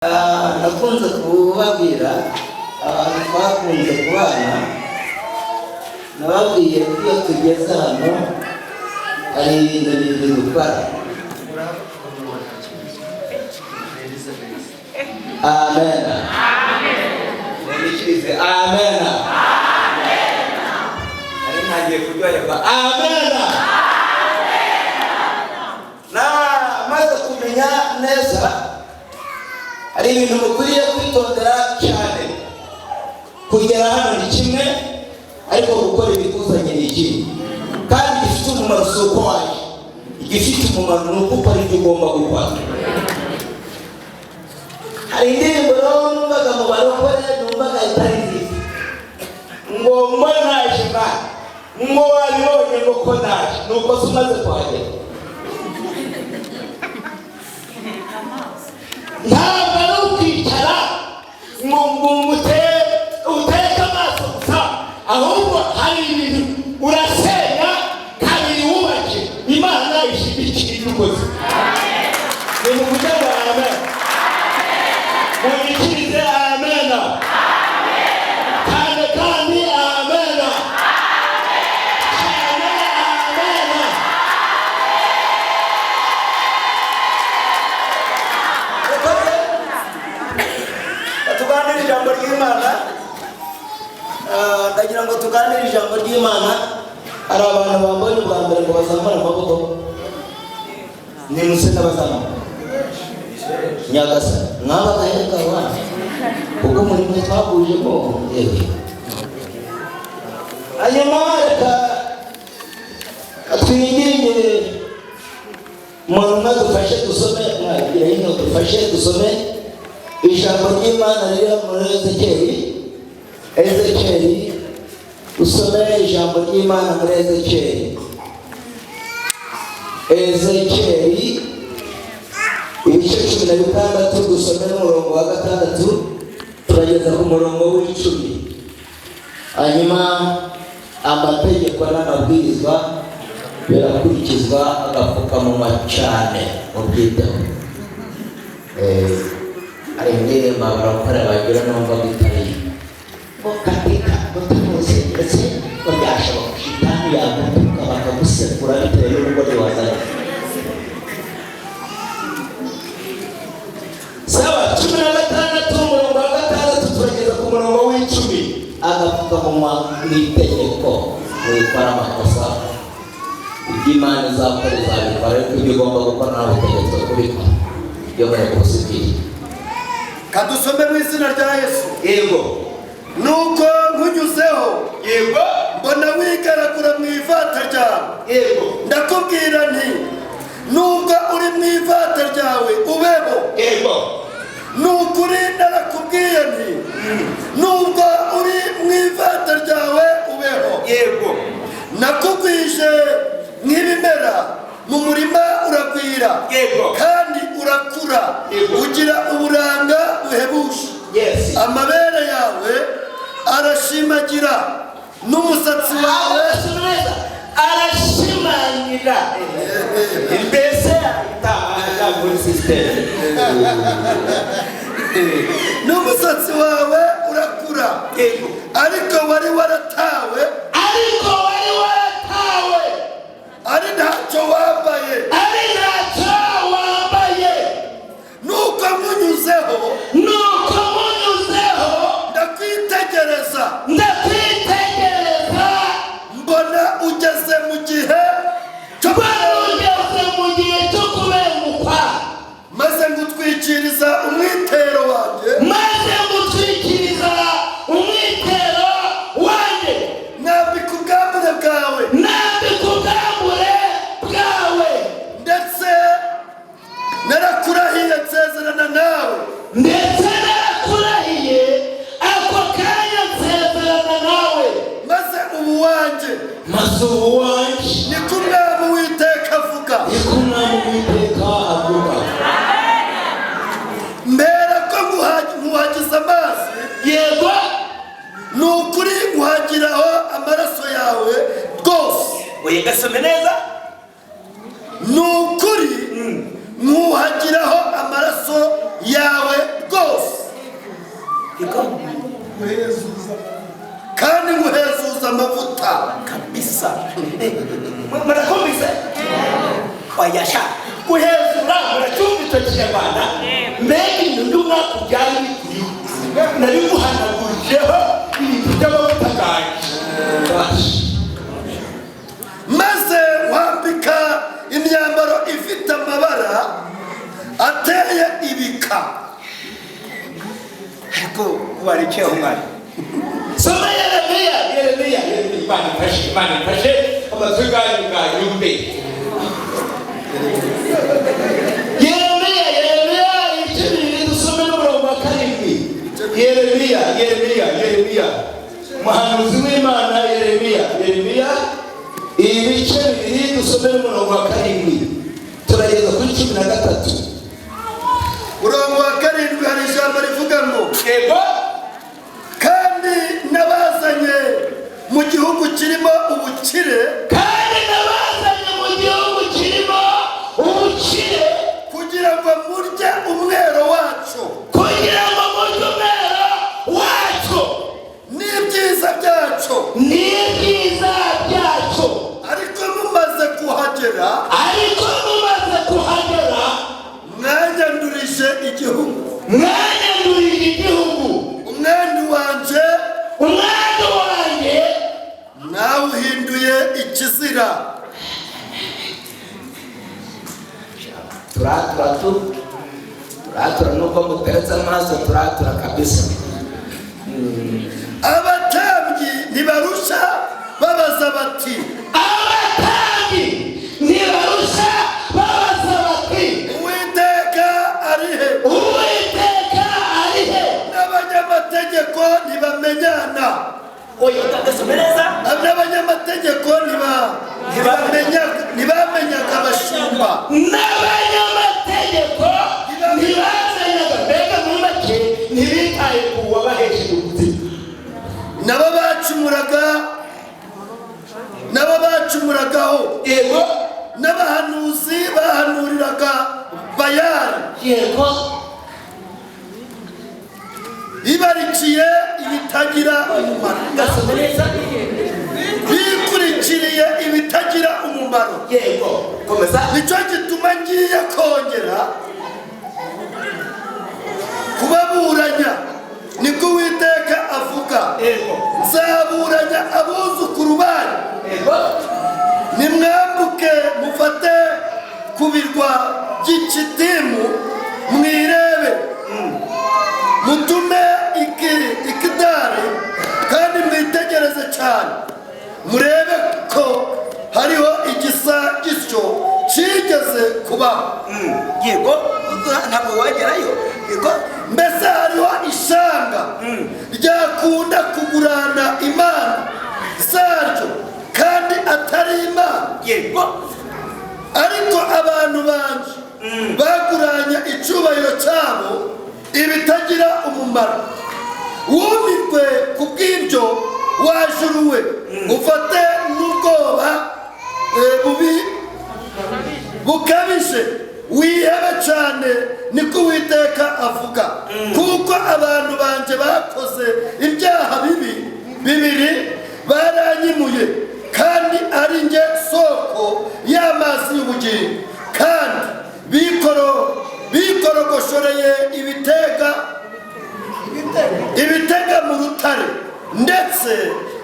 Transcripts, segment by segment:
Nakunze kubabwira abantu twakunze kubana, nababwiye ko iyo tugeze hano hari ibintu bibiri dukora. Amen, mubikirize. Amen. Nari ntangiye kuryoherwa. Amen. Namaze kumenya neza, hari ibintu mukwiriye kwitondera cyane. Kugera hano ni kimwe, ariko gukora ibikuzanye ni ikindi. Kandi igifite umumaro si uko waje, igifite umumaro ni uko ukora ibyo ugomba gukora. Hari indirimbo rero numvaga mu barokore, numvaga itari nziza, ngo naje mba ngo wabibonye, ngo ko naje, nuko se umaze kuhagera. Ntabwo ari ukwicara ngo utereke amaso gusa, ahubwo hari ibintu urasenya kabiri wubake. Imana ishyigikira ibyo ukoze. Ni mu buryo bwa amen. Munyikirize amen cyane, kandi amen cyane, amen. Murakoze. Tuganire ijambo ry'Imana. Ndagira ngo tuganire ijambo ry'Imana. Hari abantu bambonye ubwa mbere ngo bazamure amaboko. Ni muse n'abazamura. Nyagasani, mwabagahe gawa kuko muri mwe twahujemo yewe. Hanyuma reka twingingire umuntu umwe dufashe dusome. Mwagira hino, dufashe dusome ijambo ry'Imana riri muri Ezekeri. Ezekeri, usome ijambo ry'Imana muri Ezekeri. Ezekeri ibice 16, dusome n'umurongo wa 6, turageza ku murongo w'10. Hanyuma amategeko n'amabwirizwa birakurikizwa, agapfukamunwa cyane mubyiteho. Hari indirimbo abarokore bagira numva bitari ngo katika ngo ndetse ngo byashoboka shitani yagutuka bakagusekura bitewe n'ubugoryi wazanye. Sawa, 16 umurongo wa 6 turageza ku murongo w'10. Agapfukamunwa mu itegeko, wikora amakosa. Ibyo Imana izakora izabikora, ariko ibyo ugomba gukora nawe utegetswe kubikora iyo muri posibiri. Kadusome mu izina rya Yesu. Yego. Nuko nkunyuzeho, mbona wigaragura mu ivata ryawe. Ndakubwira nti: "Nubwo uri mu ivata ryawe, ubeho." Ni ukuri narakubwiye nti: "Nubwo uri mu ivata ryawe, ubeho." Nakugwije nk'ibimera mu murima, uragwira kandi urakura, ugira uburanga buhebuje. Amabere yawe arashimagira n'umusatsi wawe. Arashimangira, arashimangira mbese ahita ajya muri système. N'umusatsi wawe urakura, ariko wari waratawe, ariko wari waratawe, ari ntacyo wambaye. Ari ntacyo wambaye. Nuko nkunyuzeho, nuko munyuzeho, ndakwitegereza, ndakwitegereza, mbona ugeze mu gihe cyo mbona ugeze mu gihe cyo kubengukwa, maze ngutwikiriza umwitero wanjye, maze ngutwikiriza umwitero wanjye, nambika ubwambure bwawe, nambika ubwambure bwawe. Ndetse narakurahiye nsezerana nawe, ndetse narakurahiye ako kanya nsezerana nawe, maze ubu wanjye, maze ubu wanjye. Niko Umwami Uwiteka avuga. Niko Umwami Uwiteka avuga. Mbera ko nkuhagiza amazi, ni ukuri nkuhagiraho amaraso yawe rwose. Oya, gasome neza. Ni ukuri nkuhagiraho amaraso yawe. Yego. Kandi nguhezuza amavuta. Kabisa. Murakumvise? Oya sha, guhezura, muracyumva icyo Kinyarwanda? Mbega ibintu by'umwaka byari bikuriho, nabiguhanagurijeho ibintu by'amavuta ganjye. Maze wambika imyambaro ifite amabara ateye ibika. Ariko warekeye aho, mwari soma Yeremiya, Yeremiya, Yeremiya. Imana ifashe, Imana ifashe amatwi ganyu bwanyumve. Yeremiya, Yeremiya ibice 2, dusome n'umurongo wa 7. Yeremiya, Yeremiya, Yeremiya, umuhanuzi w'Imana Yeremiya, Yeremiya ibice 2, dusome n'umurongo wa 7, turageza kuri 13. Umurongo wa 7, hari ijambo rivuga ngo: Yego. Kandi nabazanye mu gihugu kirimo ubukire, Kandi nabazanye mu gihugu kirimo ubukire, kugira ngo murye umwero wacu, kugira ngo murye umwero wacu, n'ibyiza byacu, n'ibyiza byacu. Ariko mumaze kuhagera, Ariko mumaze kuhagera, mwanyandurije igihugu, mwanyandurije igihugu, umwandu wanje umwandu wanjye mwawuhinduye ikizira. Turatura tu, turatura nubwo muteretse amaso, turatura kabisa. Abatambyi ntibarusha babaza bati: Abatambyi ntibarusha babaza bati: Uwiteka ari he? Uwiteka ari he? N'abanyamategeko ntibamenyana. Oya, gasome neza. N'abanyamategeko ntibamenyaga abashumba. N'abanyamategeko ntibamenyaga. Mbega muri make ntibitaye ku wabahesheje ubuzima. Nabo bacumuragaho. Yego. N'abahanuzi bahanuriraga Bayali, bibarikiye ibitagira umumaro, Gasome neza. bikurikiriye ibitagira umumaro. Yego, komeza. Nicyo gituma ngiye kongera kubaburanya, niko Uwiteka avuga. Nzaburanya abuzukuru banyu. Nimwambuke mufate ku birwa by'Ikitimu mwirebe, mutume Ikidari kandi mwitegereze cyane, murebe ko hariho igisa gityo kigeze kubaho. Yego, ntabwo wagerayo. Yego. Mbese hariho ishyanga ryakunda kugurana imana zaryo kandi atari imana? Ariko abantu banje baguranye icyubahiro cyabo ibitagira umumaro. Wumirwe ku bw'ibyo, wa juru we, ufate n'ubwoba bubi bukabije, wihebe cyane, niko Uwiteka avuga, kuko abantu banjye bakoze ibyaha bibi bibiri: baranyimuye kandi ari njye soko y'amazi y'ubugingo, kandi bikorogoshoreye ibitega mu rutare, ndetse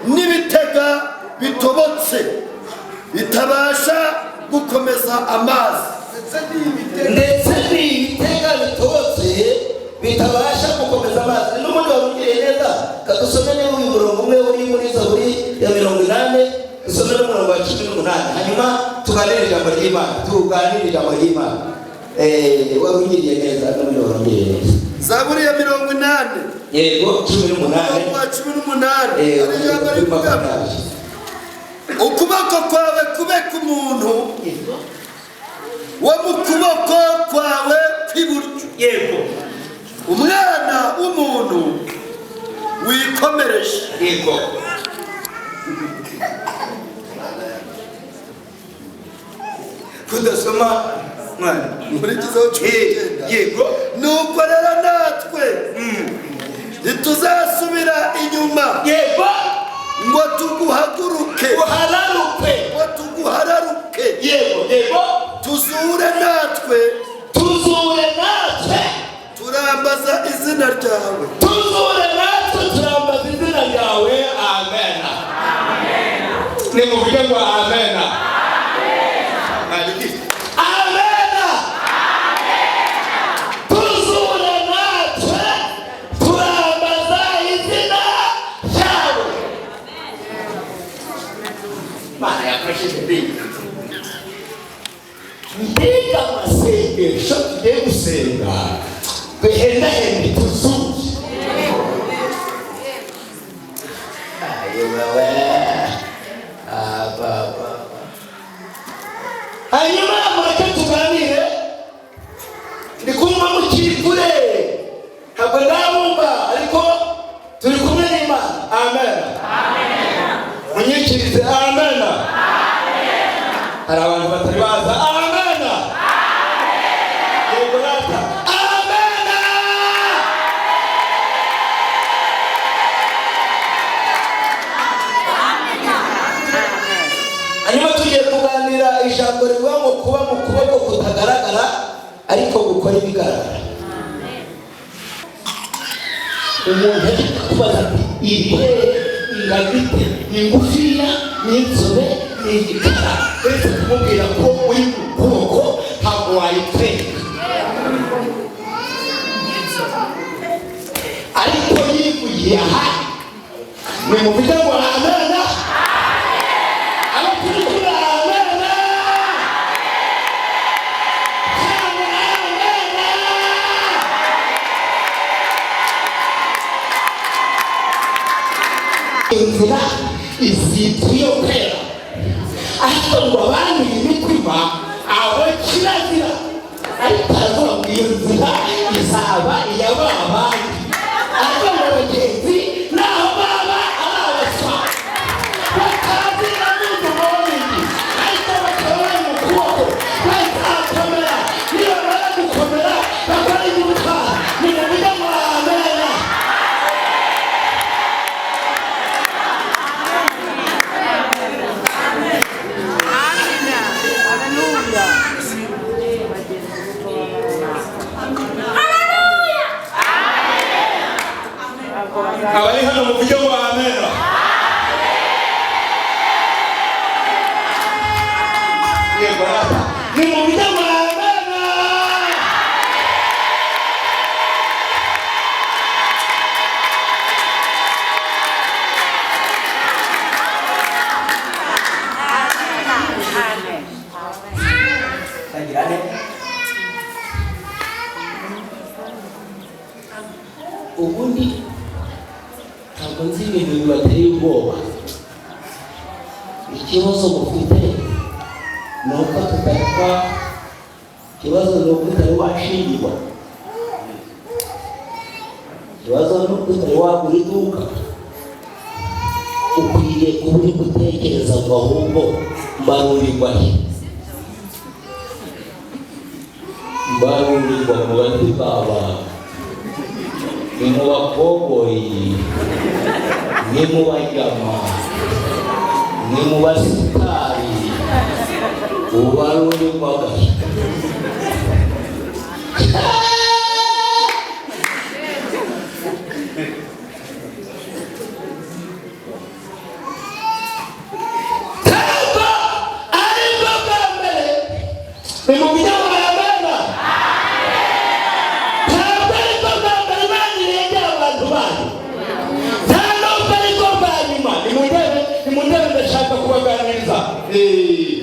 n'ibitega bitobotse bitabasha gukomeza amazi. Ndetse n'ibitega bitobotse bitabasha gukomeza amazi. N'ubundi wabugiriye neza. Kadusome niba uyu murongo umwe uri muri Zaburi ya 80, dusome n'umurongo wa 18, hanyuma tuganire ijambo ry'Imana, tuganire ijambo ry'Imana. Warungiriye neza, n'ubundi warungiriye neza. Zaburi ya 80. Yego, 18. Umurongo wa 18, hari ijambo rivuga ngo: 20. Ukuboko kwawe kube ku muntu wo mu kuboko kwawe kw'iburyo, umwana w'umuntu wikomereje. Yego. Kudasoma mwana. Nkurikizeho 19. Yego. Nuko rero natwe Ntituzasubira inyuma. Yego. Ngo tuguhaguruke. Uhararuke. Ngo tuguhararuke. Yego, yego. Tuzure natwe. Tuzure natwe. Turambaza izina ryawe. Tuzure natwe, turambaza izina ryawe. Amen. Nimuvuge ngo amen. Amen. Tuzure natwe, turambaza izina ryawe. Mana yafashije mbega. Mbega amasengesho tugiye gusenga duhendahende tuzure. Ayiwewe. Aba. Hanyuma mureke tuganire. Ndi kumva mukiri kure, ntabwo ndabumva, ariko turi kumwe n'Imana. Amen. Munyikirize amen. Hari abantu batari baza. Amen. Yego rata. Amen. Hanyuma tugiye kuganira ijambo rivuga ngo kuba mu kuboko kutagaragara ariko gukora ibigaragara. Umuntu ari kubaza ati: "Iri hehe? Ingano ite? Ni ngufiya? Ni inzobe? Ni igikara?" Uretse kumubwira ko uri mu kuboko, ntabwo wayitwereka. Ariko yivugiye aha, nimuvuge ngo amena. Abo turi kumwe, amena cyane, amena. Inzira izitwa iyo kwera, ariko ngo abanduye imitima aho kirazira. Ariko aravuga ngo iyo nzira izaba iya ba bandi. Ariko ngo abagenzi naho baba ari abaswa batazi na good morning, ariko bakaba bari mu kuboko, bazakomera. Nibamara gukomera, bakora iby'ubutwari. Nimuvuge ngo amena. Abari hano muvuge ngo amena. Yego rata. Nimuvuge ngo amena. Tangira ne. Ubundi ntabwo nzi ibintu bibateye ubwoba. Ikibazo mufite ni uko tutari twa ikibazo ni uko utari washingirwa. Ikibazo ni uko utari wagura iduka. Ukwiriye kuba uri gutekereza ngo ahubwo mbarurirwa he? Mbarurirwa mu batima abantu, ni mu bakoboyi, ni mu bajyama, ni mu basitari, ubarurirwaga he? Ntabwo aribwo bwa mbere. Ni mu bijyamo. Ntabwo aribwo bwa mbere Imana irengera abantu bayo, nta nubwo aribwo bwa nyuma. Nimundebe, nimundebe, ndashaka kubaganiriza.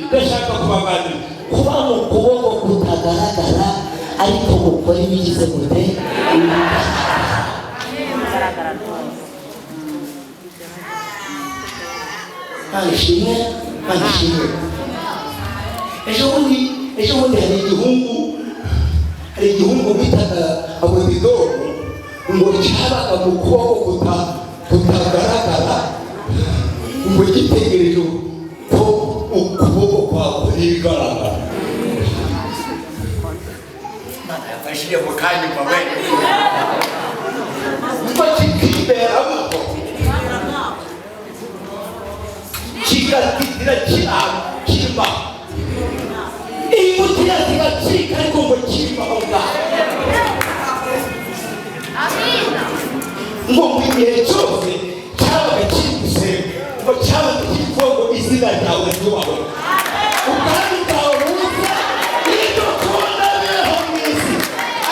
Ndashaka kubaganiriza kuba mu kuboko kutagaragara ariko gukora ibigize gute? Ibigaragara. Mana ishimwe, Mana ishimwe. Ejo bundi hari igihungu bitaga Abudidomu, ngo cyabaga mu kuboko kutagaragara, ngo gitegereje ko ukuboko kwawe kugaragara. Mana yafashije mu kanya we, ngo Ngo mu gihe cyose cyabaga kiri gusenga, ngo cyabaga kiri kuvuga ngo izina ryawe ryubahwe, ubwami bwawe buze, ibyo ukunda bibeho mu isi.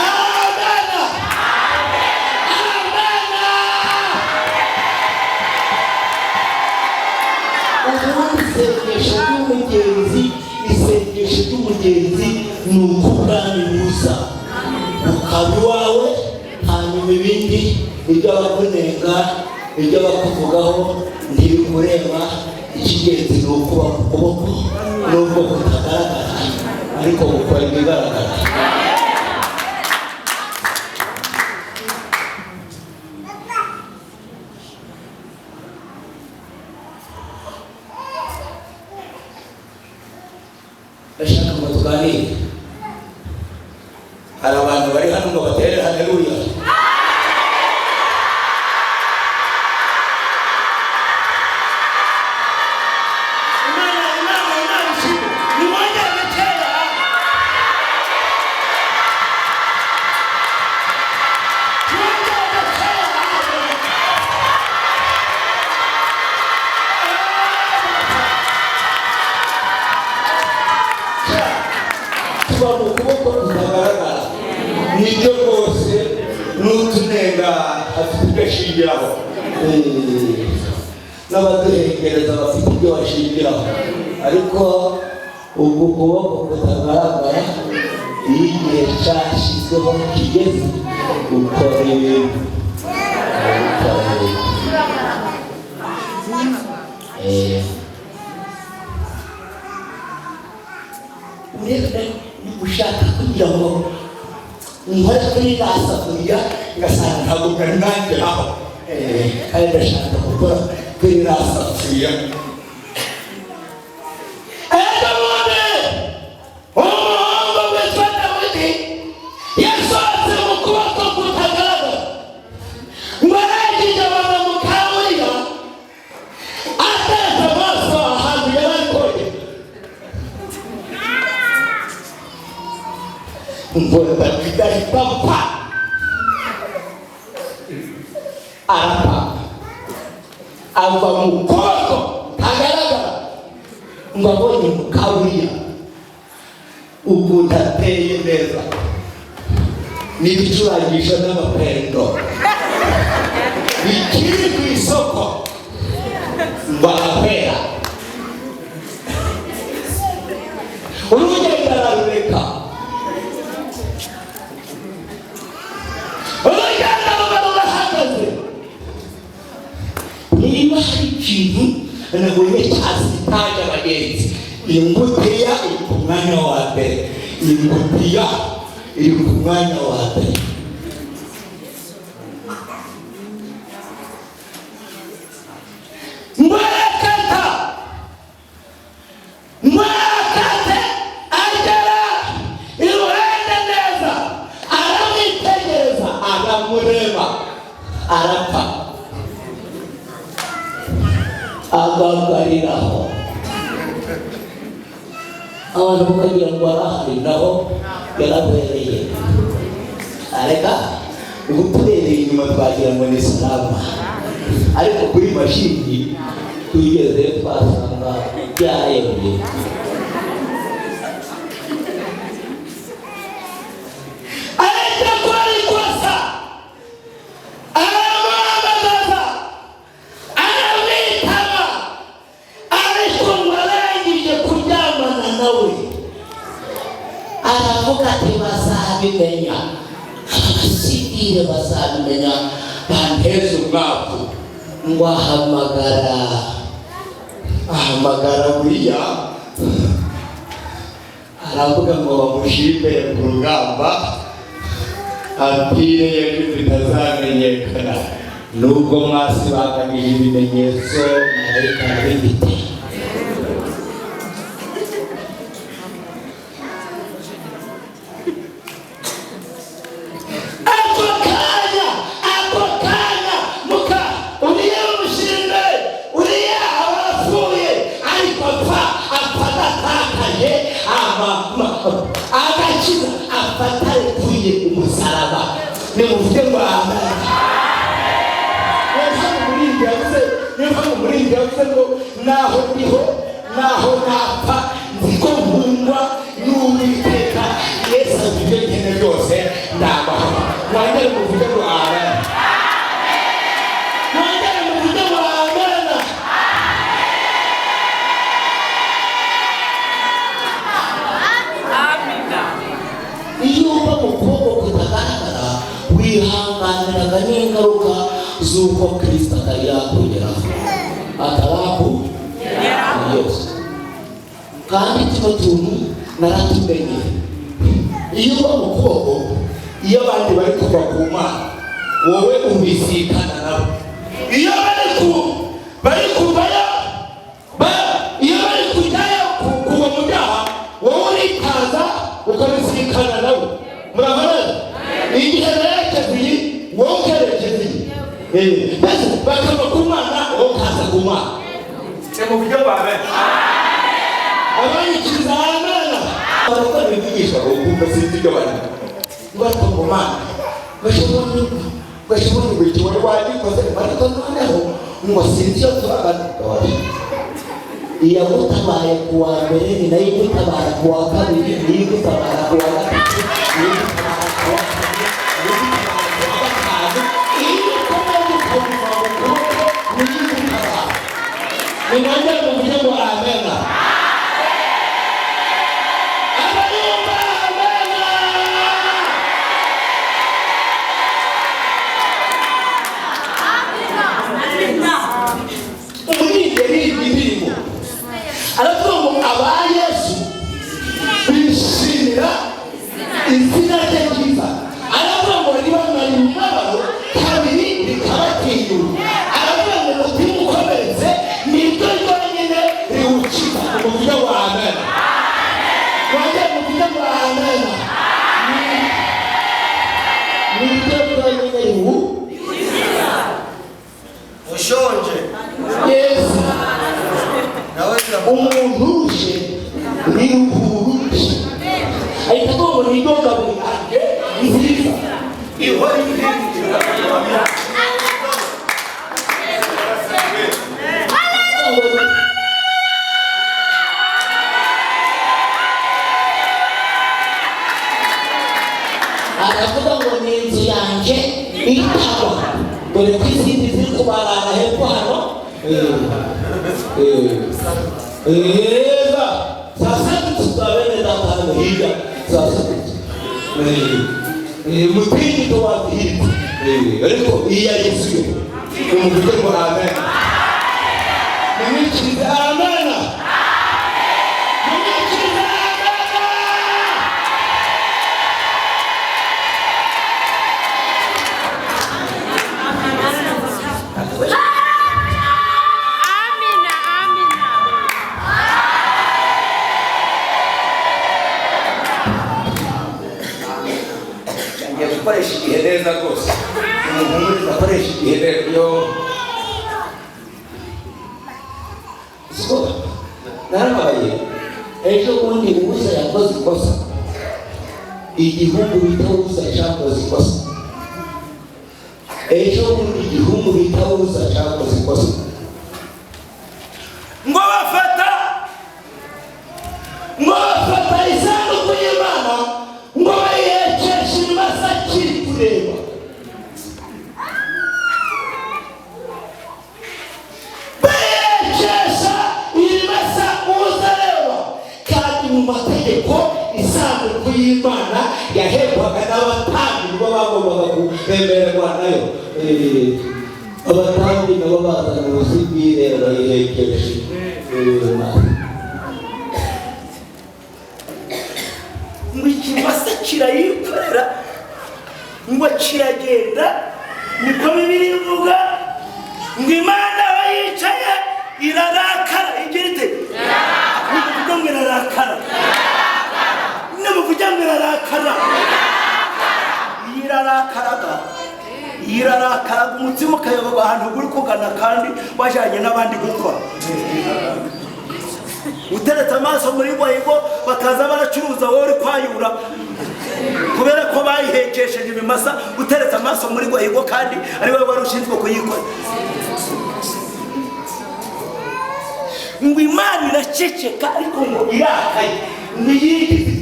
Amena, amena. Ubundi isengesho ry'umugenzi, isengesho ry'umugenzi ni uko ubwami buza bukaba iwawe, hanyuma ibindi, ibyo abakunenga, ibyo bakuvugaho ntibikureba. Icy'ingenzi ni ukuba ku kuboko, nubwo kutagaragara, ariko gukora ibigaragara. Ndashaka ngo tuganire. Hari abantu bari hano ngo batere haleluya? Imana, Imana, Imana ishimwe. Nimwongere gakeya. Twongere gakeya. Tuba mu kuboko kutagaragara, nibyo rwose. N'utunenga afite ibyo ashingiraho, n'abaduhengereza bafite ibyo bashingiraho, ariko uku kuboko kutagaragara, iyo igihe cyashyizweho kigeze, ukora ibintu, ukora ibintu. Urebye ushaka kugira ngo nkore kuri iriya safuriya, ngasanga ntabwo nari nageraho. Kandi ndashaka gukora kuri iriya safuriya. Ejo bundi umuhungu witwa Dawidi yasohotse mu kuboko kutagaragara, ngo arangije abona muka Uriya ateze amaso ahantu yari ari kogera, ngo Dawidi ahita apfa, arapfa, ava mu kuboko kagaragara. Ngo abonye muka Uriya ukuntu ateye neza n'ibicurangisho n'amapendo bikiri ku isoko, ngo arahera, urugendo ararureka, urugendo ruba rurahagaze. Niba hari ikintu nabonye cyasitaje abagenzi, ingutiya iri ku mwanya wa mbere, ingutiya iri ku mwanya wa mbere. Mwerekata mwerekate, agera iruhande neza, aramwitegereza, aramureba, arapfa, agagariraho. Abantu bakagira ngo arahari, naho yarabereye. Areka, ubu turebeye inyuma twagira ngo ni salama, ariko kuri mashini tugeze twasanga byarembye. Ariko kora ikosa, aramuhamagaza, aramwitaba, ariko ngo arangije kuryamana nawe aravuga ati: "Bazabimenya, abasivile bazabimenya, banteze umwaku." Ngo ahamagara, ahamagara Uriya, aravuga ngo bamushimire ku rugamba, apire ejo bitazamenyekana, nubwo mwasibanganyije ibimenyetso, marayika arabifite. Ako kanya, ako kanya, muka Uriya bamushyira, Uriya aba arapfuye, ariko apfa, apfa adatakaje agakiza, apfa atarekuye umusaraba. Nimuvuge ngo amen. Niyo mpamvu muri iyi yavuze ngo naho ndiho naho napfa nzi ko nkundwa n'Uwiteka. Yesu azi ibyo nkeneye byose, ndamahoro. Mwongere muvuge ngo amen. Mwongere muvuge ngo amen. Iyo uba mu kuboko kutagaragara, wihanganiraga n'ingaruka z'uko Kirisito atari yakugeraho, ataraku Yesu. Kandi tuno tuntu naratumenye: iyo uba mu kuboko, iyo abandi bari kuva ku Mana, wowe ubisikana nabo. Iyo bari kuvayo, iyo bari kujyayo kuva mu byaha, wowe urikaza ukabisikana nabo. Murabona igihe berekeza iyi, wowe ukerekeza iyi. Mbese bakava ku Mana, wowe ukaza ku Mana. Ni mu buryo bwa bene abanyikiriza amena. Abakora ibigisha ukumva sinzi ibyo bari ngo mu Mana bashobora ngo iki wari wagikoze, ariko noneho ngo sinzi iyo turagana. Iyagutabaye ku wa mbere ni nayo igutabara ku wa kabiri, niyo igutabara ku wa gatatu, niyo igutabara ku wa kane, niyo igutabara ku wa gatanu. Iyo ukomeje ukaguma mu kuboko, niyo igutabara. Nimwongere muvuge ngo amena. Abayumva amena. Umuririmbyi yaririmbye indirimbo, aravuga ngo aba Yesu bishimira izina rye ryiza. Aravuga ngo ribamara imibabaro kabiri rikabatinyura. Aravuga ngo umutima ukomeretse niryo ryonyine riwukiza. Umuvuge ngo amen. Wongere muvuge ngo amen. Niryo ryonyine riwu Ushonje. Yesu. Nawe. Umuntu uje riruhuruje, ahita avuga ngo niyo ngabo yanjye nziza ihora ihindukira. Aravuga ngo ni inzu yanjye itagwa, dore ko izindi ziri kubarara hepfo hano. Eza saa sita tuzabene data hano hirya saa sita mutingi tuwazihiritse, ariko iyo ari inzu yo umuvuge ngo amen. Nimwikirize amen. Nimwikirize amen. Amina, amina. Ngiye gukoresha igihe neza rwose. Umuhumuriza akoresha igihe neza. Yo siko narabaye. Ejo bundi Ubusa yakoze ikosa, igihugu bita Ubusa cyakoze ikosa. Ejo bundi igihugu bita Ubusa cyakoze ikosa. Ngo bafata isanduku y'Imana, ngo bayihekeshe ibimasa kiri kureba. Bayihekesha ibimasa uzareba, kandi mu mategeko isanduku y'Imana yahekwaga n'abatambyi, nibo bagombaga kuremererwa nayo. Abatambyi nabo bazana ubuzimire bayihekesha ibimasa. Ngo ikimasa kirayikorera, ngo kiragenda, niko Bibiliya ivuga. Ngo Imana aho yicaye irarakara, igira ite? Nimuvuga ngo irarakara. Nimuvuga ngo irarakara. Iyo irarakaraga, iyo irarakaraga, umutima ukayoberwa ahantu uri kugana kandi wajyanye n'abandi gukora, uteretse amaso muri Goico, bakaza baracuruza, wowe uri kwayura kubera ko bayihekesheje ibimasa, uteretse amaso muri Goico kandi ari wowe wari ushinzwe kuyikora. Ngo Imana iraceceka, ariko ngo irakaye, ntiyigize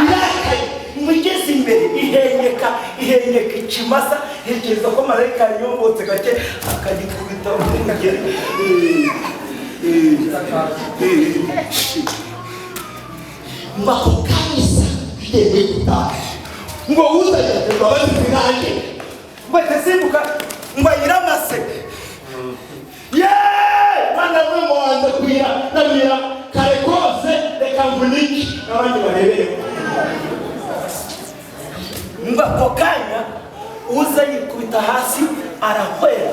irakaye. Ngo igeze imbere ihengeka, ihengeka ikimasa. Ntekereza ko marayika yanyongotse gake akagikubita umugeri. Ngo ako kanya yewe gutaha, ngo uzajya imbabazi zinange. Ngo ahita, ngo ayiramase. Yeee, mwana we, mubanza kuyira ndamira kare kose, reka mvunike n'abandi barebereho. Ngo ako kanya uza yikubita hasi arahwera.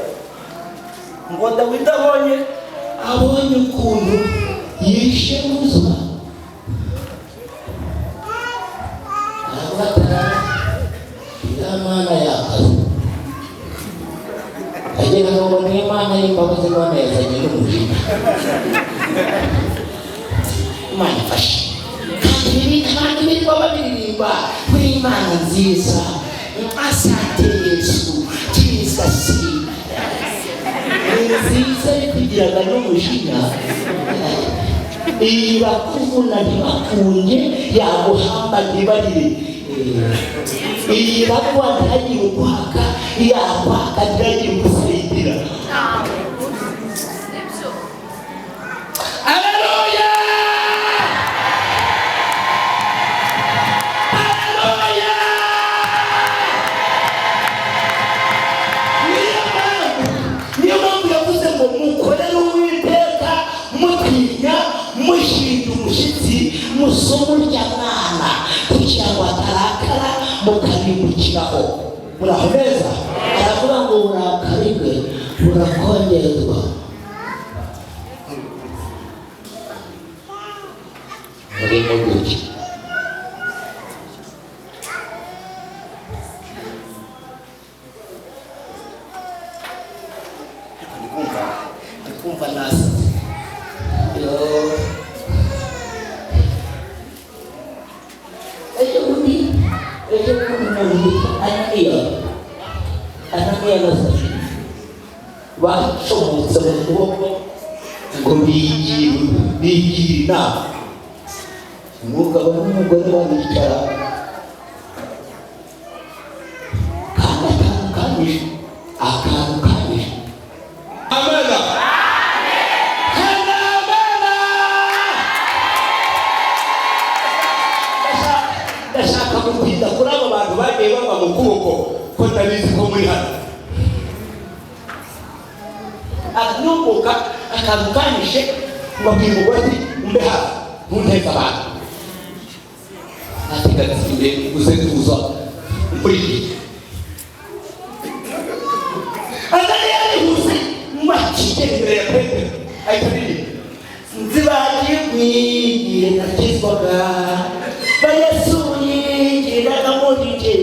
Ngo Dawidi abonye abonye ukuntu yishe Uza, aravuga ati: "Ya Mana yakaze," agira ngo ni Imana y'imbabazi, none yazanye n'umujinya. Imana ifashe. Kandi ibi abantu birirwa babiririmba kuri Imana nziza, asante Yesu, Jesus ni nziza, ariko igiraga n'umujinya. Irakuvuna ntibakunye, yaguhamba ntibarire, iragwa ntihagire uguhaka, yakwaka ntihagire ugusengera. Aleluya, aleluya! Niyo mpamvu yavuze ngo mukorere Uwiteka mutinya, mushinga umushyitsi, musome urya mwana kugira ngo atarakara mukabimukiraho. Muraho neza? Aravuga ngo uburakari bwe burakongerwa. Murimo gutya. Ndikumva nasaze. Yo. Ejo bundi umuntu witwa Ananiya na Safira bacomotse mu kuboko, ngo bigira inama, umugabo n'umugore baricara, kandi akantu kanyishe. Amena kandi amena. Ndashaka gutinda kuri abo bantu bagiye bava mu kuboko, ko ndabizi ko muri hano. Anubuka akantu kanyishe, ngo abwira umugore ati: "Umbe hafi, ntunteze abantu." Ati: "Ndagatsinze, uze tuza ukurikire." Ananiya yarihuse ngo akigere imbere ya Petero, ahita aririmba: "Nzibagirwa nakizwaga, ba Yesu yinjiraga muri jye,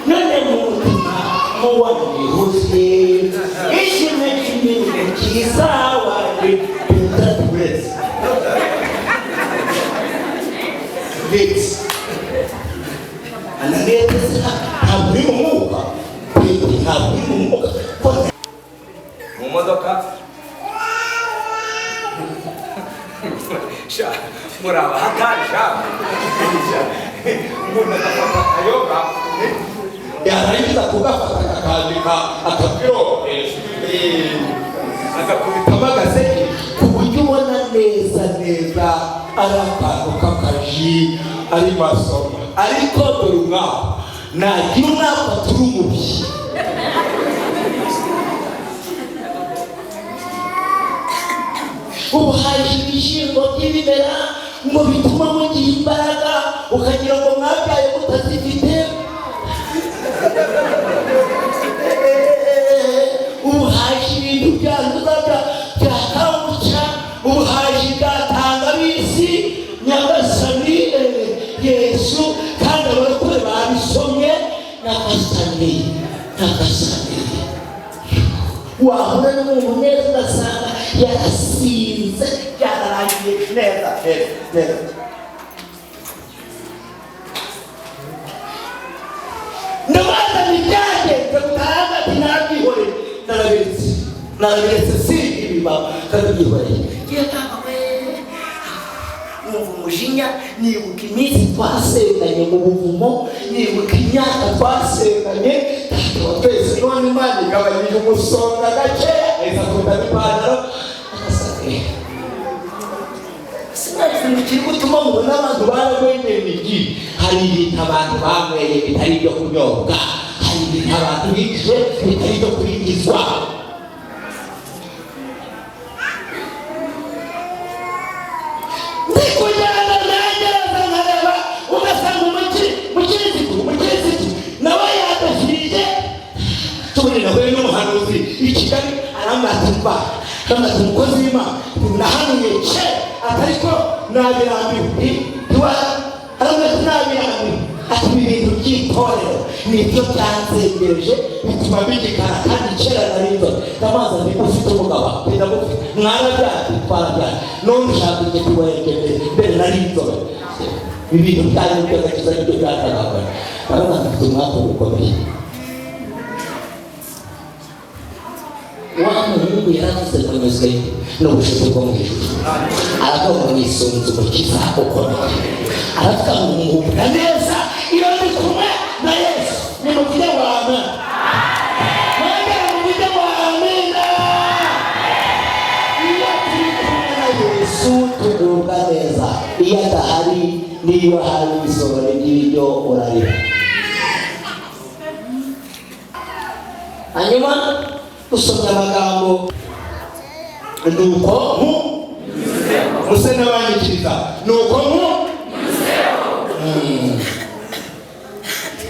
none mu mutima muwanihuse ishimwe ry'umukiza wanjye." Uretse ndetse Ananiya, ntabwo uri mu mwuka. Petero, ntabwo uri mu mwuka ko Mu modoka sha, muri abahatari sha. Umuntu agafata akayoga, yarangiza kugafata akakandika akabwiro, agakubitamo agaseke, ku buryo ubona neza neza ari akantu k'akaji arimo asoma. Ariko dore umwaka, nagira umwaka turi umubi. Ubu haje ibishyimbo by'ibimera ngo bituma mugira imbaraga, ukagira ngo mwabyaye mutazifite. Ubu haje ibintu byanduza bya kamuca, ubu haje ibya tangawizi. Nyagasani Yesu, kandi abarokore babisomye. Nyagasani, Nyagasani, wahura n'umuntu neza ugasanga yarasinze, byararangiye neza neza neza. Ndabaza, ntibyagenze gutanga? Ati: "Nabyihoreye, narabiretse, narabiretse." Si ibi. biba kabyihoreye. Yewe, numva umujinya, nibuka iminsi twasenganye mu buvumo, nibuka imyaka twasenganye. Data wa twese, none Imana igabanyije umusonga gakeya, ahita akundamo ipantaro agasake. Sinari kiri gutuma mubona abantu baragwengeye imigi. Hari ibintu abantu banyweye bitari ibyo kunyobwa, hari ibintu abantu binjije bitari ibyo kwinjizwa. Ndi kugenda negereza nkareba, ugasanga umukirisitu nawe yadashyirije. Tubone nahuye n'umuhanuzi i Kigali, arambwira ati: "Mva," arambwira ati: "Umukozi w'Imana, nahanuye kera, atari ko nabirambiwe." Ntiwa, arambwira ati: "Nabirambiwe," ati: "Ibi bintu by'itorero nibyo byanzengereje, bituma bigikara, kandi kera nari inzobe." Ndabaza nti: "Ufite umugabo?" Ati: "Ndamufite." "Mwarabyaye?" "Twarabyaye." "None ushaka iki?" "Tuwereke mbere mbere nari inzobe. Ibi bintu byanyu by'agakiza nibyo byatagabaye." Baravuga, mfite umwaka ukomeye. Wa muhungu yaravuze ngo nyuzwe n'ubushuti bwo mu ijuru, aravuga ngo nisunze Umukiza ukomeye, aravuga ngo ngubwa neza iyo ndi kumwe na Yesu. Nimuvuge ngo amen. Mwongere muvuge ngo amina. Iyo turi kumwe na Yesu tugubwa neza. Iyo adahari, n'iyo hari ibisorori by'ibiryo urarira. Hanyuma usomye amagambo, nuko nku muse n'abanyikiriza, nuko nku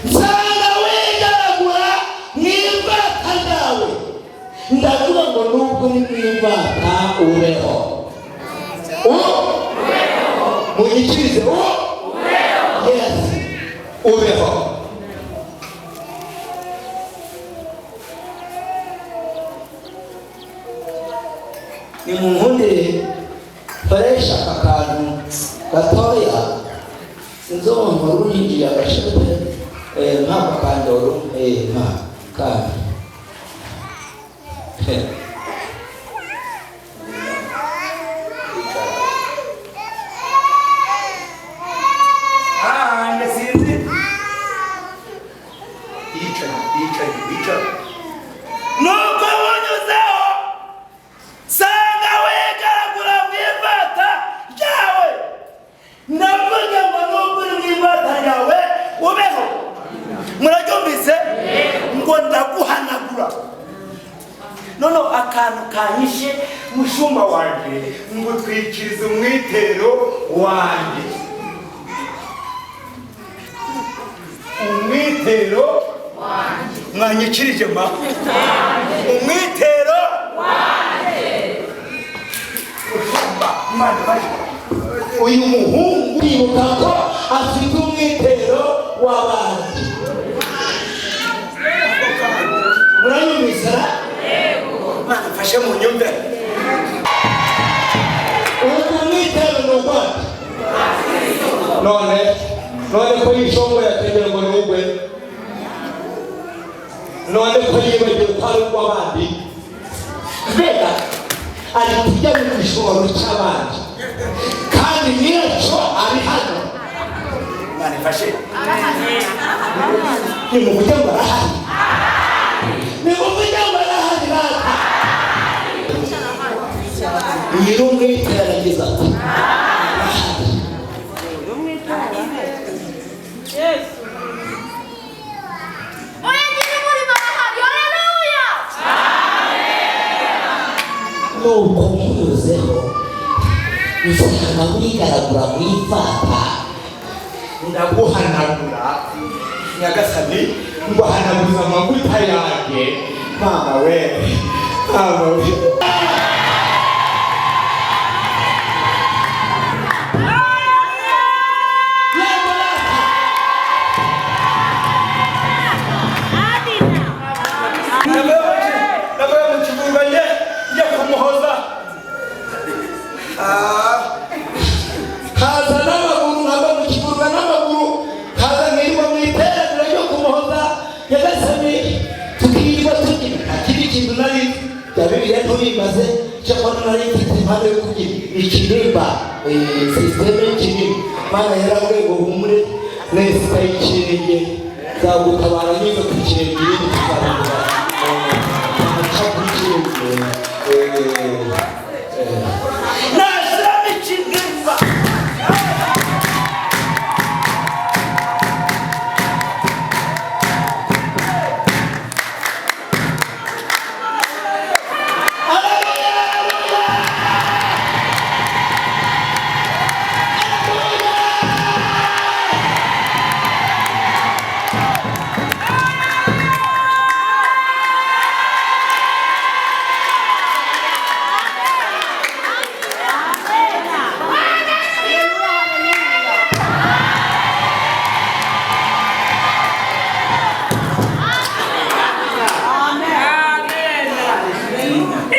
nsanga wigaragura mu ivata ryawe, ndavuga ngo nubwo uri mu ivata ubeho. Munyikirize u yes, ubeho. Nimunkundire nkoresha aka kantu gatoya. Sinzi umuntu wari uhinjiye agashate nk'ako kandoro nka kandi. Ah, njye sinzi. Yicaye, yicaye, yicaye. Nuko wunyuzeho sanga wigaragura mu ivata ryawe, ndavuga ngo nubwo uri mu ivata ryawe ubeho. Murabyumvise ngo ndaguhanagura. Noneho akantu kanyishe, mushumba wanjye, ngo twikirize umwitero wanjye, umwitero. Mwanyikirije ma umwitero. Mushumba, Imana ifashe. Uyu muhungu yibuka ko afite umwitero w'abandi. Muranyumvise ra? Imana ifashe mu nyumve. Ubu mwitero ni ukwande. None ko yishongoye akagira ngo ni ugwe, none ko yibagiwe ko ari urw'abandi? Mbega ari kujya mu gishoro cy'abandi kandi nyiracyo ari hano. Imana ifashe. Nimuvuge ngo arahari. Nimuvuge ngo arahari rata. Nyir'umwitero aragize ati: "Arahari." Yesu. Oya, nyir'umurimo arahari. Haleluya. Nuko nkunyuzeho nsanga wigaragura mu ivata, Ndaguhanagura, Nyagasani, nguhanaguza amavuta yanjye. Mama we, mama we. Yego rata. Amina. Navuye mu kibuga njye kumuhoza. Ah, Haza n'amaguru, nkava mu kibuga n'amaguru, haza nkirirwa mu iteraniro ryo kumuhoza Nyagasani, tukirirwa tugira nta kindi kintu nari nzi. Bya Bibiliya ntubimaze. Cyakora nari mfite impano yo kugira ikinimba, sisiteme y'ikinimba. Imana yarambwiye ngo humure neza y'ikirenge, nzagutabara nyuze ku kirenge, ibindi tuzabikora aca ku kirenge. Nashyiramo ikinimba.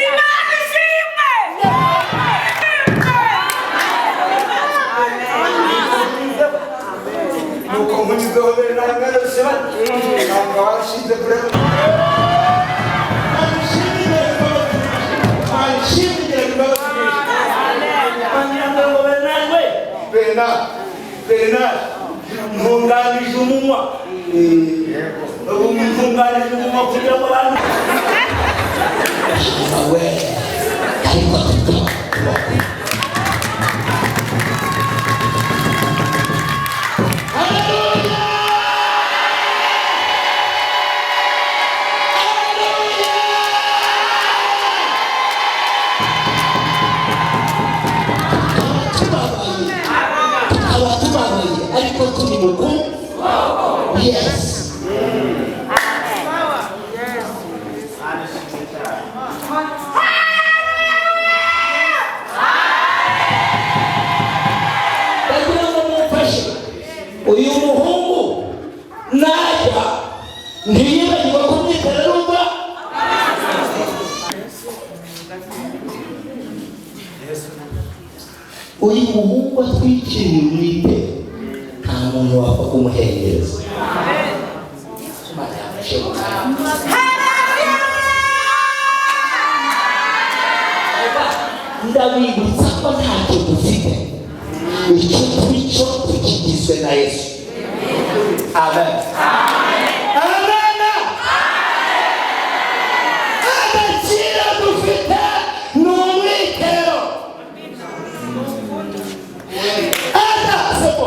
Imana ishimwe. Nuko nkunyuzeho Bernard mwene Ruseba, ntabwo warashinze kure. Ngo Bernard we, Bernard, Bernard, ntunganije umunwa. Ubu ntunganije umunwa kugira ngo abantu We ariko tukaba. Tukaba tubabaye ariko turi mukuru. Yes. Ndagira ngo mumfashe uyu muhungu najya ntiyibagirwe kumwitera rumva. Uyu muhungu atwikiriye umwite, nta muntu wapfa kumuhengereza. Imana yafashe mu kanwa. Ndabibutsa ko ntacyo dufite, icyo turi cyo tukigizwe na Yesu. Amen, amen. Agaciro dufite ni umwitero. Ada sebo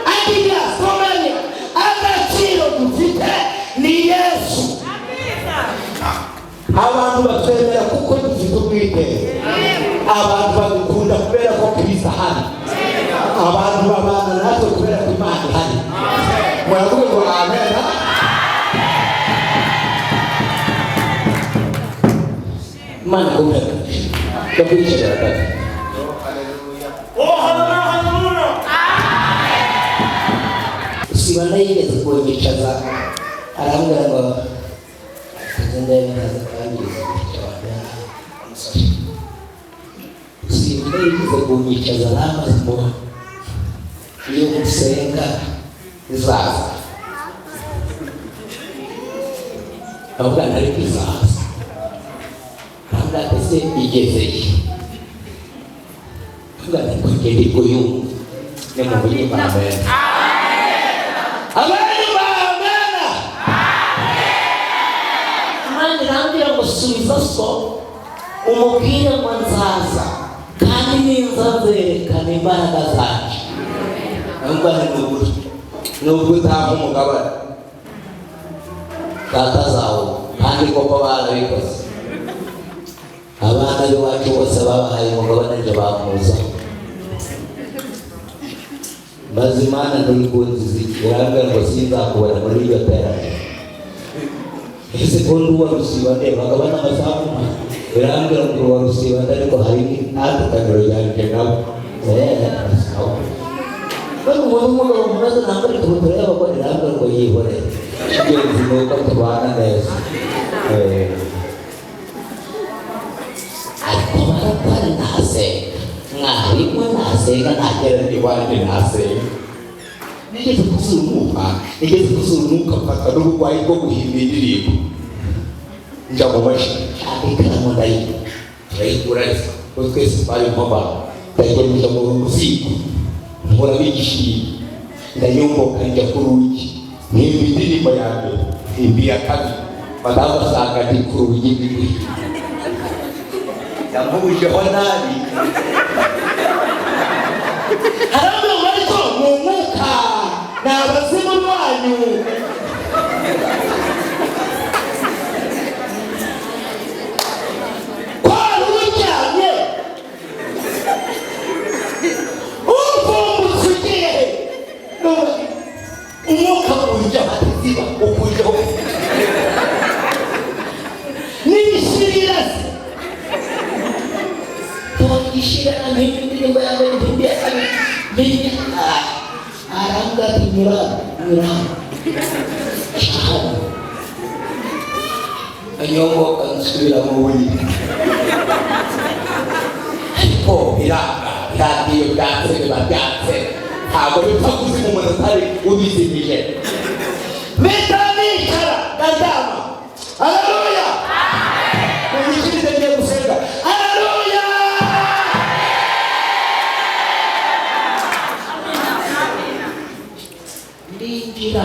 adiga somanya, agaciro dufite ni Yesu. Abantu batwemera kuko dufite umwitero. Abantu badukunda kubera ko Kristo ahari. Abantu babana natwe kubera ko Imana ihari. Muravuga ngo amen. Imana ikomeze ndakwicara gato. Oh, haleluya, haleluya. Sibana yigeze kunyicaza, arambwira ngo kaze ndebe nkaza kangiza. Sibana yigeze kunyicaza, aramaze ngo iyo musenga izaza. Ndavuga nti ariko izaza. Arambwira ati ese igezeye? Ndavuga nti kugenda ikuyumva ni mu buryo amen. Abandi bamena. Imana irambwira ngo subiza so umubwire ngo nzaza, kandi ninza nzerekana imbaraga zanje. Ndavuga nti ni ukuri nubwo utampa umugabane data zawo, kandi koko barabikoze. Abana b'iwacu bose babahaye umugabane, nje bamuza maze Imana ntikunziza, irambwira ngo sinzakubona muri iryo terambere. Ese ko ndi uwa Rusibande bagabana amasambu? Irambwira ngo uwa Rusibande, ariko hari itandukaniro ryanjye nabo. Sawa. Bano umuntu w'umugabo mumaze nambara ikabutura y'abagore, irambwira ngo yihorere, icy'ingenzi ni uko tubana neza. Ariko barakora ntasenga, mwarimu ntasenga, ntagera iwanjye ntasenga. Nigeze kuzura umwuka, nigeze kuzura umwuka mfatwa n'uburwayi bwo guhimba indirimbo. Njya mu mashini ikaramu ndayigura, turayigura kuko twese twari inkoba. Ndagenda mu ziko nkora bigishimye, ndayomboka njya ku rugi, nimba indirimbo ya mbere, nimba iya kabiri, madamu asanga ndi ku rugi rw'iwe, yamubujeho nabi. Harabura ngo ariko mu mwuka ni abazimu banyu. Kwari uryamye uvumbutse ugiye umwuka ujya ziba ukujyaho n'ibishirira se tubagishira indirimbo ya mbere, indirimbo ya kabiri, menya arambwira ati nyura nyura hano. Anyongoka nsubira mu buriri, ariko biranga biranga, iyo byanze biba byanze, ntabwo bipfa kuzima umuntu utari ubizimije. Mpita nicara ndaryama. Haleluya! Mubikirize, ngiye gusenga. Haleluya! Ndinjira,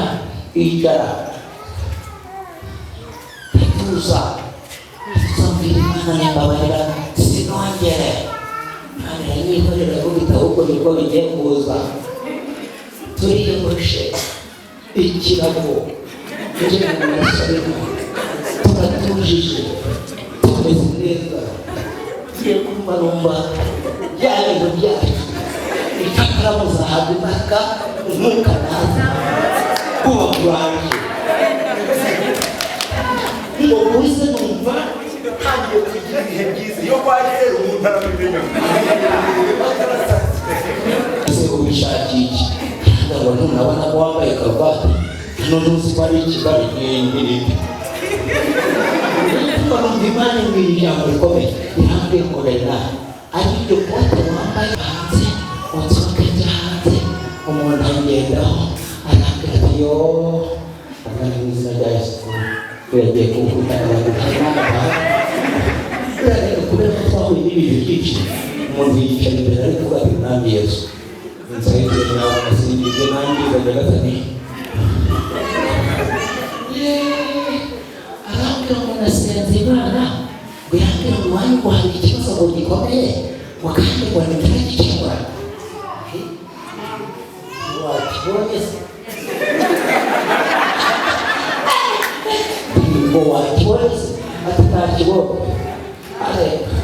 icara, ndatuza, ndatuza, mbwira Imana nimbabarira sinongere. Imana iranyihorera gubita, ahubwo nibwo bigiye kuza. Turiyogoshe ikirago kugira ngo nasabemo, turatujije, tumeze neza. Ngiye kumva numva bya bintu byacu, icyakora muzahabwa imbaraga umwuka naza kuba kuraje ngo uze. Numva ntangiye kugira ibihe byiza. Iyo waje rero umuntu arabimenya. Ese ubishakiye iki? Ngo ntunabona ko wambaye karuvati? Hano ntuzi ko ari i Kigali? N'ibindi. Numva Imana imbwira ijambo rikomeye, irambwiye ngo Bernard, ari iryo kote wambaye hanze, unsohoke njya hanze. Umuntu angendaho arambwira ati yo umwana, mu izina rya Yesu biragiye kuwukutana baguhamagara. Rero kubera ko twahuye n'ibintu byinshi, umuntu yicara imbere ari kuvuga ati Mwami Yesu nsengere nawe nasingije nangiza Nyagasani. Arambwira ngo nasenze Imana ngo irambwira ngo iwanyu ngo hari ikibazo ngo gikomeye, ngo kandi ngo ntituragikemura. Wakibonye se? Ngo wakibonye se? Ati ntakibonye. Areka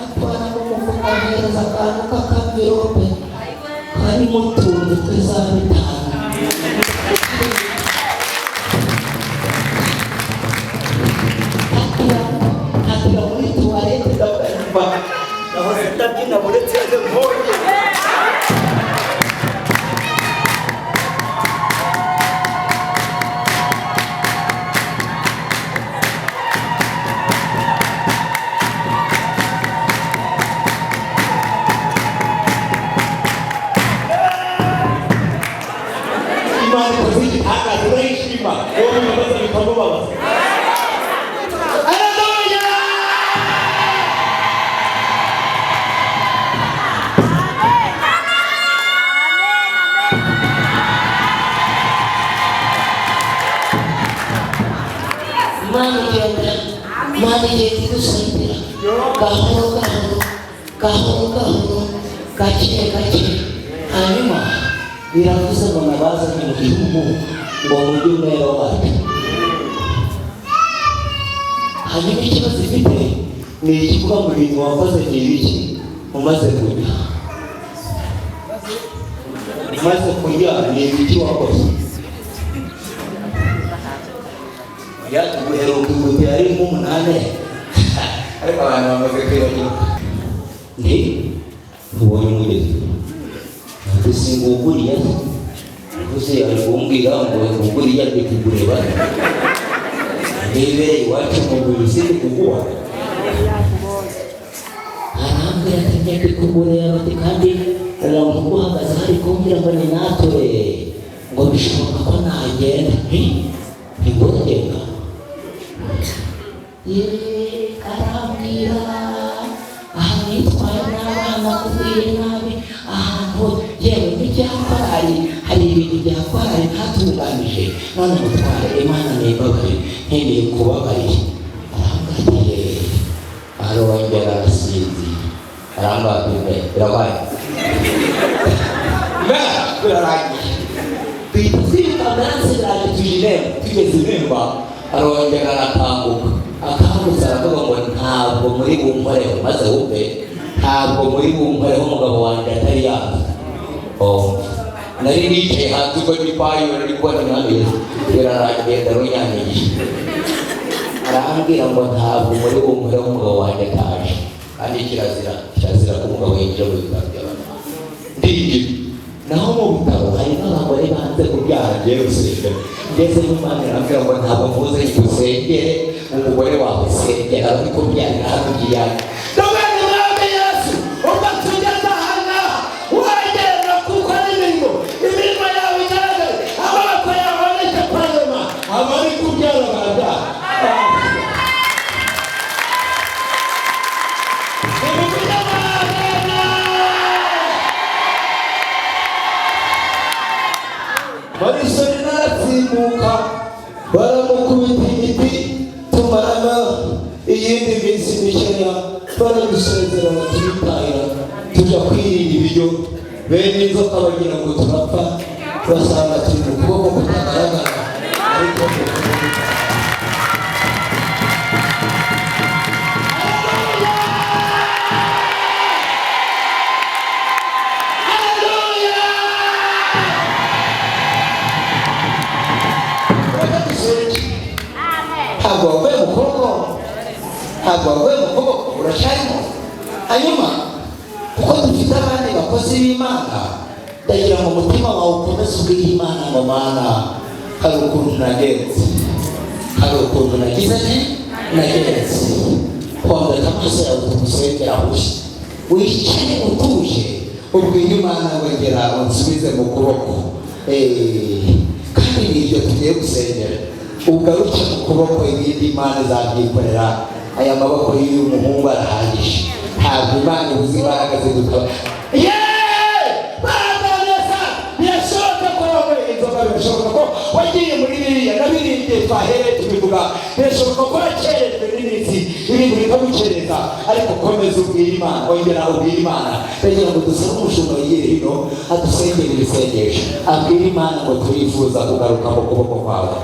atwara mu mufuka, ahereza akantu k'akamvirope karimo utuntu twiza 5. Atira muri tuwarete, ndakumva. Nahoze ndabyina buretse yaje mbonye. Imana ikoze igitangaza, urayishima, wowe bibabaza bikamubabaza. Haleluya! Imana igenda, Imana igenda igusengera gahoro gahoro, gahoro gahoro, gake gake. Hanyuma biravuze ngo nabazanye mu gihugu ngo mujye umwera wacu. Hanyuma ikibazo ifite ni ikivuga ngo ibintu wakoze ni ibiki umaze kurya? Umaze kurya ni ibiki wakoze? Guheruka ingurube yari nk'umunani, ariko abantu bamaze kwibagirwa. Nti ubonye umugezi, ati singuguriye, uzi ari kumbwira ngo nguguriye, ndi kugureba nibereye iwacu mu buriri, sindi kuguha. Arambwira ati njya kugureba, ati kandi umuntu uguhagaze hari kumbwira ngo ni natwe, ngo bishoboka ko nagenda. Nti ngogenda. Ye, arambwira ahantu yitwaye n'abana kubwiye nabi, ahantu yewe n'ibya korali, hari ibintu bya korali ntatunganije, none mutware Imana nimbabarire, nkeneye kubabarira. Arambwira ati ye, arongera arasinzira. Arambwira ati mbe birabaye, mbe birarangiye. Duhita twiruka, ambilanse iraje, tuje irembo. Tugeze irembo arongera arakanguka. Akangutse aravuga ngo ntabwo muri bunkoreho, maze wumve, ntabwo muri bunkoreho umugabo wanjye atari yaza. Oh, nari nicaye hanze ubwo ndi kwa nari kubona Umwami Yesu birarangiye, ndarunyanyagiye. Arambwira ngo ntabwo muri bunkoreho umugabo wanjye ataje, kandi kirazira, kirazira ko umugabo yinjira mu bitaro by'abantu. Ndinjira, naho mu bitaro hari n'abagore banze kubyara. Ngiye gusengera, ngeze Imana irambwira ngo ntabwo mvuze ngo usengere umugore wawe, sengera abari kubyarira hano iyanjye. Ndabona Umwami Yesu, ubwo tugeze aha ngaha wagenda gukora imirimo, imirimo yawe igaragare, amaboko yawe aboneke kwa nyuma, abari kubyara barabyara. Nimubwire Imana. Marisoni naratsimbuka, baramukubita imiti, tumarana iyindi minsi mikeya, baradusezerana, turitahira, tujya kwirinda ibiryo. Bene inzoka bagira ngo turapfa, basanga turi mu kuboko kutagaragara, ariko mu kuboko. Haleluya! Reka dusenge. Ntabwo wavuye mu kuboko, ntabwo wavuye mu kuboko, uracyarimo. Hanyuma kuko dufite abandi bakozi b'Imana, ndagira ngo umutima wawe ukomeze ubwire Imana ngo Mana, hari ukuntu nagenze, hari ukuntu nagize nti nagenze. Hondeka amaso yawe tugusengera, ahushye, wicare utuje, ubwire Imana ngo ngera unsubize mu kuboko. Kandi ni ibyo tugiye gusengera, ugaruke mu kuboko, ibindi Imana izabyikorera. Aya maboko y'uyu muhungu arahagije, ntabwo Imana ibuze imbaraga zidukora. Yeee! Baraneza, birashoboka ko wanyweye inzoga, birashoboka ko wagiye muri biriya na biriya igihe twahereye tubivuga, birashoboka ko wakerejwe n'iminsi, ibintu bikagukereza, ariko komeza ubwire Imana, ongera ubwire Imana. Ndagira ngo dusabe umushumba yigire hino adusengere ibisengesho, abwire Imana ngo turifuza kugaruka mu kuboko kwawe.